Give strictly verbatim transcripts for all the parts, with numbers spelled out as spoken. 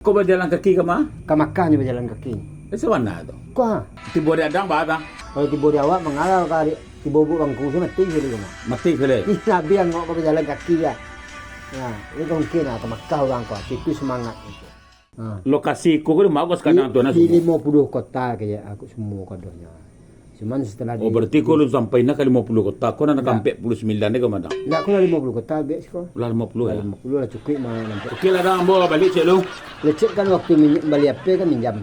Ko bajalan kaki ka ma? Ka Makkah nyo bajalan kaki. Eh, sabana tu. Ko ha. Tibo di Adang, ba, Adang? Kalau tibo di awak, mangalau ka ari, tibo buk bangku, se mati se di rumah. Mati se. Ih, Nabi angok ko bajalan kaki, ya. Nah, itu mungkin lah, ka Makkah urang ko, itu semangat itu. Ha. Lokasi ko, ko di ma ko sakadang tu, nah, di semua? Limo puluah kota ke, ya, aku semua kadohnyo. Cuman setelah. Oh, di, berarti ko di, alun sampai nah ka limo puluah kota, ko nan ka ampek puluah sambilan ni ko, Madang? Ndak, ko lah limo puluah kota, abek siko. Lah limo puluah, lah ya? Limo puluah lah cukuik mah, nampak. Oke lah, Dang, ambo lah baliak ciek lu. Lecet kan waktu min-, bali H P kan minjam.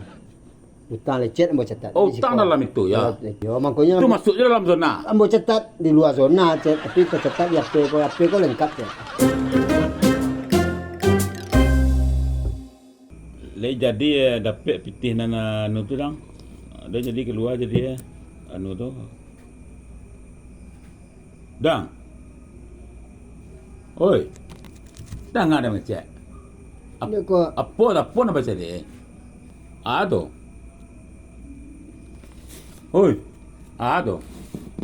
Utang lecet ambo catat. Oh, di siko. Utang dalam itu, ya? Yo, makonyo. Itu masuk je dalam zona? Ambo catat di luar zona, cet, tapi ko catat di H P ko, H P ko lengkap, cet. Lai jadi, eh, dapek pitih nan anu tu, Dang. Dah jadi kalua jadi, eh, anu tu. Dang. Oi. Danga dang, Cek. Ap-, Ini ko apo, apo nan bacaliak? Ah, tu. Oi. Ah, tu.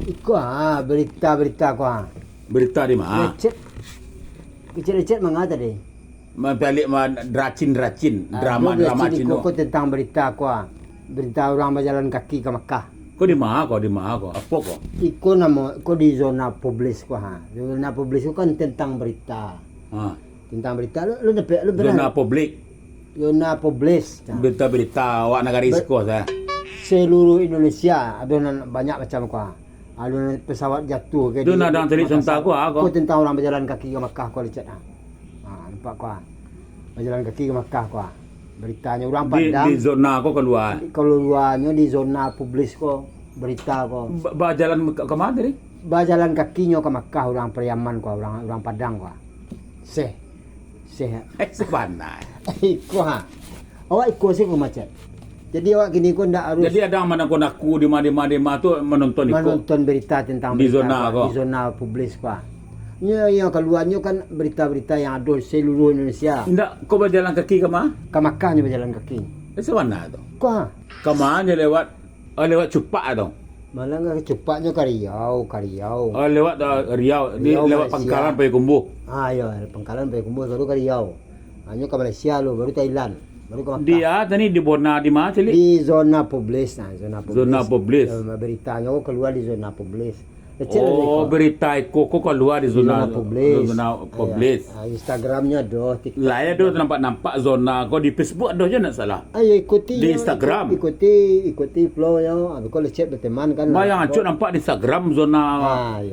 Iko, ah, berita-berita ko, ah. Berita di ma? Lecet. Lecet-lecet manga tadi? Mambaliak ma-, racin-racin, ah, drama-drama Cino. Iko, ko tentang berita ko, ah. Berita urang bajalan kaki ka Makkah. Ko di ma ko, di ma ko? Apo ko? Iko namo, ko di zona publis ko, ha. Zona publis ko kan tentang berita. Ha. Tentang berita, lu, lu dapek, lu pernah? Zona publik. Zona publis. Nah. Berita-berita awak nagari siko, sa. Seluruh Indonesia, ado nan banyak macam ko, ha. Alun pesawat jatuh ke. Tu di, nadang tadi Makassar. Sontak ko, ah, ko. Ko tentang urang bajalan kaki ka Makkah ko, lecet, ah. Ah, nampak ko, ah. Bajalan kaki ka Makkah ko, ah. Beritanyo urang di, Padang. Di zona ko kalua. Di, kaluanyo di zona publis ko, berita ko. Ba-, bajalan ka, ka ma tadi? Bajalan kakinyo ka Makkah, urang Pariaman ko, urang, urang Padang ko, ah. Seh. Sehat. Eh, sabana. Iko, ha. Awak iko se ko macet. Jadi awak kini ko ndak harus. Jadi ado manako-nako di ma, di ma, di ma tu manonton iko? Manonton berita tentang di berita zona ko, ko. Di zona publis ko. Nyo yang kaluanyo kan berita-berita yang ado seluruh Indonesia. Ndak, ko bajalan kaki ka ma? Ka Makkah nyo bajalan kaki. Eh, sabana tu. Ko, ha. Ka ma nyo lewat? Oh, lewat Cupak tu? Malah ka Cupaknyo ka Riau, ka Riau. Oh, lewat, ah, Riau. Ni Riau, lewat Malaysia. Pangkalan Payakumbuh. Ah, iyo, Pangkalan Payakumbuh, baru ka Riau. Ah, nyo ka Malaysia lu, baru Thailand, baru ka Makkah. Dia tadi di bona di ma, Cili? Di zona publis, nah, zona publis. Zona publis. Eh, beritanyo kalua di zona publis. Kecil. Oh, berita iko ko kalua di zona, zona publis. Zona publis. Iyo. Ah, Instagramnyo ado, TikTok. Lah, ado nampak-nampak zona ko di Facebook ado je, ndak salah. Ah, yo, ikuti. Di Instagram. Ikuti, ikuti flow-nyo. Ah, ko lecet bateman kan. Bayang acuk nampak di Instagram zona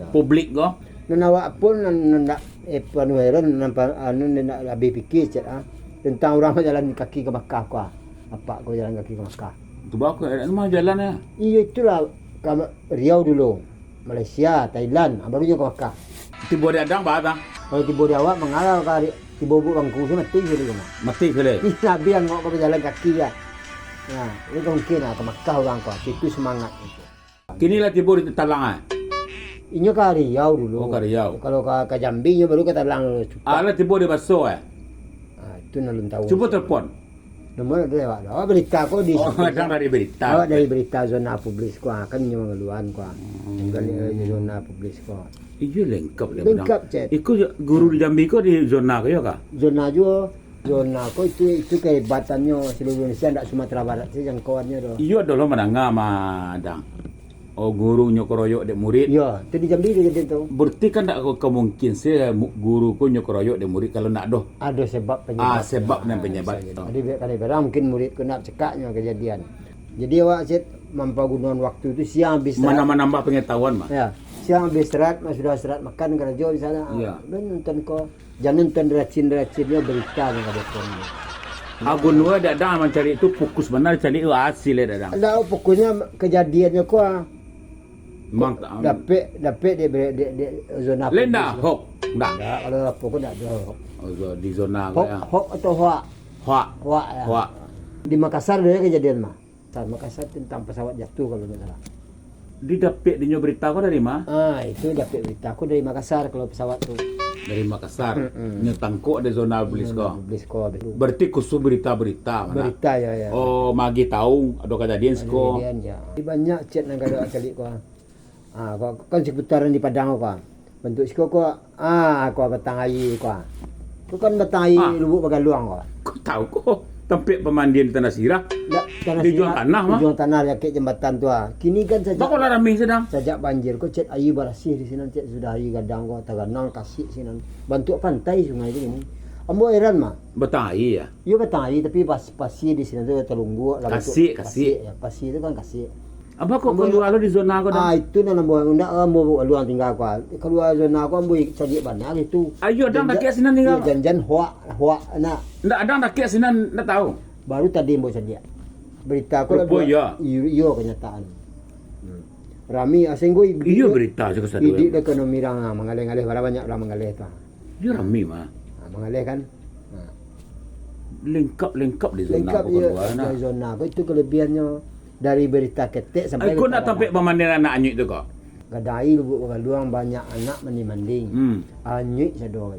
publik ko. Ah, iyo. Nan awak pun nan, nan ndak, eh, anu heran, nampak, anu, nan ndak habih pikir, cek, ah. Tentang urang bajalan kaki ka Makkah ko, ah. Apak ko bajalan kaki ka Makkah. Tu bagus, eh, anu mah jalan, eh. Iyo, itulah ka Riau dulu. Malaysia, Thailand, ah, baru nyo ka Makkah. Tibo di Adang, ba, Adang? Kalau tibo di awak, mangalau ka ari, tibo buk bangku, se mati se di rumah. Mati se. Ih, Nabi angok ko bajalan kaki, ya. Nah, ini mungkin lah, ka Makkah urang ko, itu semangat itu. Kini lah tibo di Talang, eh? Inyo ka Riau dulu. Oh, ka Riau. Kalau ka, ka Jambi, inyo baru ka Talang dulu. Ah, lah tibo di Baso, eh? Ah, itu nan alun tahu. Cubo telepon. Nomor ado lewat. Awak berita ko di. Oh, Adang dari berita. Awak dari berita zona publis ko, ah, kan inyo mangaluan ko, ah. Hmm. Bukan, eh, di zona publis ko. Iyo, lengkap deh, lengkap, Adang. Cek. Iko guru di Jambi ko di zona ko, iyo kah? Zona juo. Zona ko itu, itu kehebatannyo seluruh Indonesia, ndak Sumatera Barat sajo jangkauannyo doh. Iyo, ado lo mandanga mah, Adang. Oh, guru nyo karoyok dek murid. Iyo, tu di Jambi kajadian tu. Berarti kan ndak ka mungkin se mu-, guru ko nyo karoyok dek murid kalau ndak doh. Ado sebab penyebab. Ah, sebab dan penyebab. Jadi, kadang-kadang mungkin murid ko ndak cekaknyo kajadian. Jadi, awak, Cek, mampagunoan waktu tu siang habis serat. Mana manambah pengetahuan, mah. Ya, siang habis serat, mah sudah serat makan karajo di sana. Ya. Ben nonton ko. Jan nonton racin-racinnyo berita nan ka datang. Agun wa dak ado mancari tu, fokus bana cari tu hasil dak ado. Ndak, fokusnyo kejadiannyo ko, ah. Memang tak. Dapek, dapek di, di, di zona publis. Lain dah, hoax. Ndak. Ndak, kalau apo ko ndak ado hoax. Oh, zo-, di zona ko, hoax, ya. Hoax atau hoak? Hoak. Hoak, ya. Hoak. Di Makassar ado kejadian mah. Makassar tentang pesawat jatuh, kalau ndak salah. Didapek dinyo berita ko dari ma? Ah, itu dapek berita ko dari Makassar kalau pesawat tu. Dari Makassar. Mm-mm. Nyo tangkok di zona publis ko. Zona publis ko. Berarti khusus berita-berita mah. Berita, ya, ya. Oh, magih tahu ado kejadian siko. Kejadian, ya. Jadi banyak cek nan ka ado caliak ko. Ah, ko, kan seputaran di Padang ko. Bantuak siko ko, ah, ko batang aia ko. Ko kan batang aia Lubuk Bagaluang ko. Ko tahu ko. Tampek pamandian di Tanah Sirah. Ndak, Tanah Di Juang Sirah, Tanah, mah. Juang Tanah, dakek jambatan tu, ah. Kini kan sajak, Bako lah rami sadang. Sajak banjir ko, Cek, aia barasiah di sinan, Cek, sudah aia gadang ko, taganang, kasik sinan. Bantuak pantai sungai tu kini. Ambo heran, mah. Batang aia, ya? Iyo, batang aia, tapi pas-, pasia di sinan tu talungguak lah, Kasik, bantuak kasik. Kasik, ya. Pasia tu kan kasik. Abah kok Ambo kalua lo di zona ko, Dang? Ah, itu nan ambo, ndak ambo kalua tingga ko. Kalua zona ko ambo caliak bana gitu. Ayo, Dang, dakek sinan tingga. Iyo, jan-jan hoak, hoak nak. Ndak, Dang, dakek sinan, ndak tahu. Baru tadi ambo caliak. Berita ko lah Rupo dua, iyo. Iyo, iyo, kenyataan. Hmm. Rami, ah, singgo idik Iyo, dek, berita je ka satu, idik ya. Dek ekonomi urang, ah, manggaleh-ngaleh, bara banyak urang manggaleh tu, ah. Iyo, rami, mah. Ah, manggaleh kan? Ah. Lengkap-lengkap di zona Lengkap ko je, kalua, nah. Di zona ko itu kelebihannyo dari berita ketek sampai Ai, kok berita nak tampek bana. Pamandian anak anyuik tu, kok? Gadai Lubuk Bagaluang banyak anak mandi-manding. Hmm. Anyuik sado.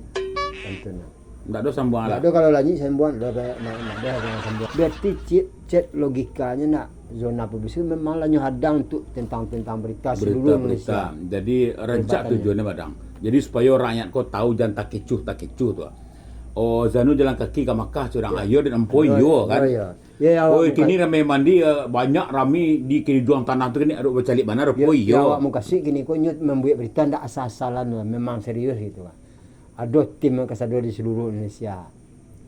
Tentu nah. Ndak ado sambuang Ndak lah. Ado kalau lah anyuik sambuang, dah banyak, banyak, banyak, banyak sambuang. Berarti cek, cek logikanyo nak zona publis tu memang lah nyo hadang untuk tentang, tentang berita seluruh Indonesia. Berita-berita. Jadi, rancak Peribatan tujuannyo, Badang. Jadi, supayo rakyat ko tahu jan takecuh-takecuh tu. Oh, Zanu jalan kaki ka Makkah, curang Ya. ayo dan empo Ayo, iyo, kan? ayo. Ya, ya, Oi, awak kini bukan ramai mandi, eh, banyak rami di Kiniduang Tanah tu kini, ado bacaliak bana, Ya, rupo ya, iyo. Awak mukasuik kini ko nyo mambuek berita ndak asal-asalan tu, memang serius gitu lah. Ado tim kasado di seluruh Indonesia.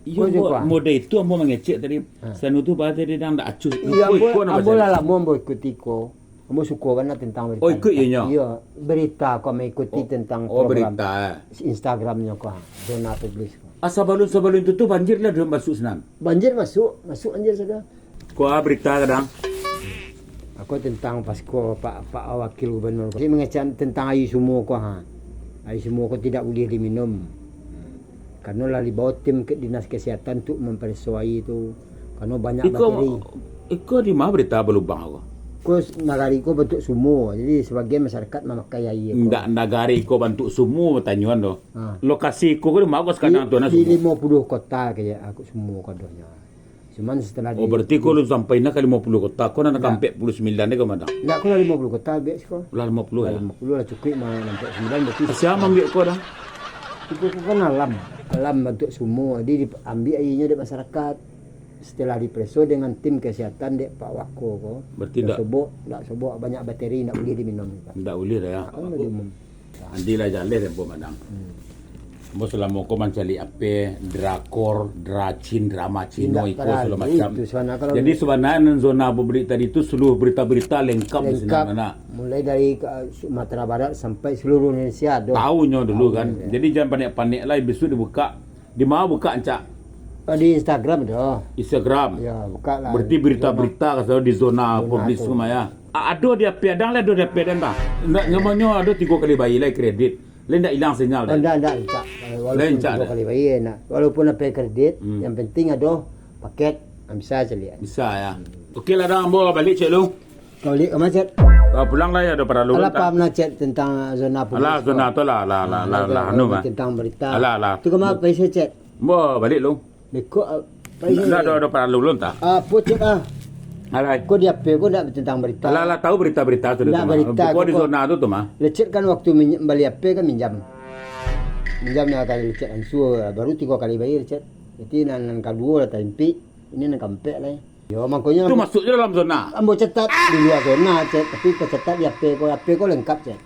Iyo, Ko je mo-, kuah. Model itu ambo mangecek tadi. Ha. Sanu tu bahasa dia dah ndak acuh. Iyo, Rupo ambo, iko nak ambo baca. Lah lamo ambo ikuti ko. Ambo suko bana tentang berita. Oh, ikut iyo nyo? Iyo, berita ko mengikuti Oh, tentang oh, program berita, eh. Instagramnyo ko, ha, zona publis ko. Ah, sabalun-sabalun tu, tu banjir lah dah masuk sinan? Banjir masuk, masuk banjir sudah. Ko ah, berita kadang. Ako tentang pas ko Pak, Pak Wakil Gubernur ko. Dia mengecek tentang air sumur ko, ha. Air sumur ko tidak boleh diminum. Karena lah dibawa tim ke Dinas Kesehatan untuk memeriksa air tu. Karena banyak Iko, bakteri. Iko di ma berita balubang ko? Ko nagari ko bantuak sumur. Jadi sebagian masyarakat mamakai air ko. Ndak nagari ko bantuak sumur, batanyoan tu. Ha. Lokasi ko di ma ko sakadang Di, tu, nah, di sumur? Limo puluah kota ke ya, aku sumur ko adonyo. Cuman setelah Oh, di, berarti ko di alun sampai nah ka limo puluah kota, ko nah Ndak. ka ampek puluah sambilan ni ko, Madang? Ndak, ko lah limo puluah kota, abis ko. Lah limo puluah, Lah ya? limo puluah lah cukuik mah, ampek sambilan berarti Sia mambiak ko, Dang? Itu ko kan alam, alam bantuak sumur. Jadi diambiak aianyo dari masyarakat. Setelah dipereso dengan tim kesehatan dek Pak Wako ko. Berarti Dah ndak sobok, ndak sobok banyak bakteri, ndak boleh diminum. Ndak boleh dah, ya? Kan lah diumum. Andi lah jaleh tempo, Madang. Hmm. Ambo salamo ko mancaliak apo, drakor, dracin, drama Cino, Indak iko paralu segala macam. itu, sabananyo kalau Jadi, sabananyo nan zona publik tadi tu, seluruh berita-berita lengkap di Lengkap. sinan, Madang. Mulai dari, uh, Sumatera Barat sampai seluruh Indonesia, doh. Tahu nyo dulu Tahu kan. nyo, ya. Jadi, jan panek-panek lah, besok dibuka. Di ma buka, Encak? Oh, di Instagram doh. Instagram. Ya, buka lah. Berarti berita-berita kasado di zona Zona publis tu. semua, ya. A-, ado di H P Adang lah, ado di H P Adang, Bang. Ndak, namonyo ado tigo kali bayia lah kredit. Lai ndak ilang sinyal, Oh, dah? ndak, ndak, Encak. Walaupun Lai, Encak, tigo dah? kali bayia, nak. Walaupun H P kredit, Hmm. yang penting ado paket, ah, bisa caliak. Bisa, ya. Oke lah, Dang. Ambo balik, cek lu. Kau lihat ka macet. Ah, pulang lah, ya, ado paralu Alah, tak? paham lah, Cek, tentang zona publis Alah, tu. zona tu lah, lah, lah, Ah, lah, ada lah, anu, tentang berita. Alah, lah. Tu kemana Paisa, Cek? Ambo balik lu. Beko, ah, Paisa. Ndak ado, ado paralu lu, tak? Ah, apa, Cek, ah? Alah. Kau di H P kau ndak tentang berita? Alah, lah, tahu berita-berita tu, Ndak tu, mah. berita Buku kau, di kau. zona tu, tu, mah. Lecet kan waktu minj-, bali H P kan minjam. Minjam lah kali lecet ansua, baru tiga kali bayar, Cek. Jadi, nan, nan kaduo lah taimpik, ini nan kaampek lah, ya. Yo, makonyo Tu masuk je dalam zona. Ambo catat di lua zona, Cek, tapi kau catat di H P kau, H P kau lengkap, Cek.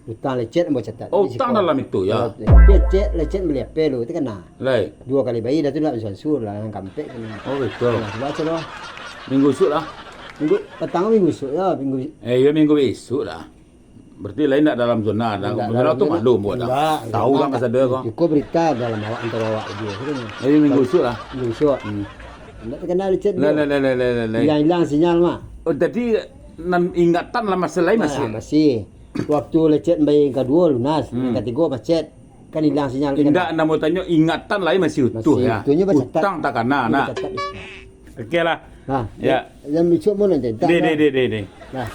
Utang lecet ambo catat. Oh, Jadi utang siko. dalam itu, ya? Tapi Cek, lecet bali H P lu, itu kena. Lai. Dua kali bayar dah tu nak beransur-ansur lah, nan kaampek tu. Oh, betul. Nah, cubo cek lah. Minggu esok lah. Minggu patang minggu esok ya, minggu Eh, ya minggu esok lah. Berarti lain tak dalam zona, dah. Ndak Zona dalam tu zona. maklum buat dah. Ndak, Tahu ndak. kan masa dia kau. Cukup berita dalam awak, antara awak dia, katanya. Jadi minggu Kalau esok lah. Minggu esok. Hmm. Ndak terkenal lecet Lai, dia. lai, lai, lai, lai, lai. Hilang-hilang sinyal mah. Oh, jadi nan ingatan lah masih lain Ah, masih? masih. Waktu lecet bayar yang kedua lunas, Hmm. yang ketiga macet. Kan hilang sinyal kan? Indak, namo tanyo ingatan lai masih utuh Masih ya. utuhnya bacatat. Utang takana Ini nak. bacatat di sini. Oke lah. Nah, Ya. yang besok mau nanti. Deh, deh, deh, deh, deh. Nah.